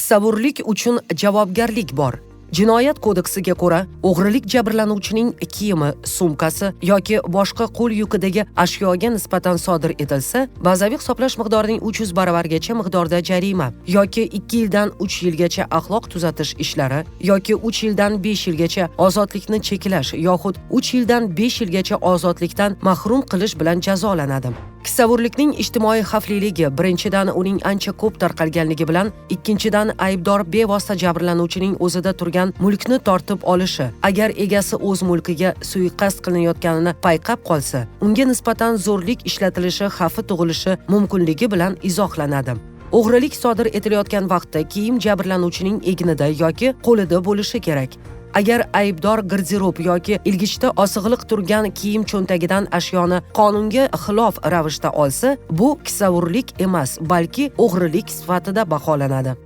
Kissavurlik uchun javobgarlik bor. Jinoyat kodeksiga ko'ra, o'g'rilik jabrlanuvchining kiyimi, sumkasi yoki boshqa qo'l yukidagi ashyoga nisbatan sodir etilsa, bazaviy hisoblash miqdorining 300 baravargacha miqdorda jarima yoki 2 yildan 3 yilgacha axloq tuzatish ishlari yoki 3 yildan 5 yilgacha ozodlikni cheklash yoxud 3 yildan 5 yilgacha ozodlikdan mahrum qilish bilan jazolanadi. Kissavurlikning ijtimoiy xavfliligi birinchidan uning ancha ko'p tarqalganligi bilan, ikkinchidan aybdor bevosita jabrlanuvchining o'zida turgan mulkni tortib olishi, agar egasi o'z mulkiga suiqasd qilinayotganini payqab qolsa, unga nisbatan zo'rlik ishlatilishi xavfi tug'ilishi mumkinligi bilan izohlanadi. O'g'rilik sodir etilayotgan vaqtda kiyim jabrlanuvchining egnida yoki qo'lida bo'lishi kerak. Agar aybdor garderob yoki ilgichda osig'liq turgan kiyim cho'ntagidan ashyoni qonunga xilof ravishda olsa, bu kissavurlik emas, balki o'g'rilik sifatida baholanadi.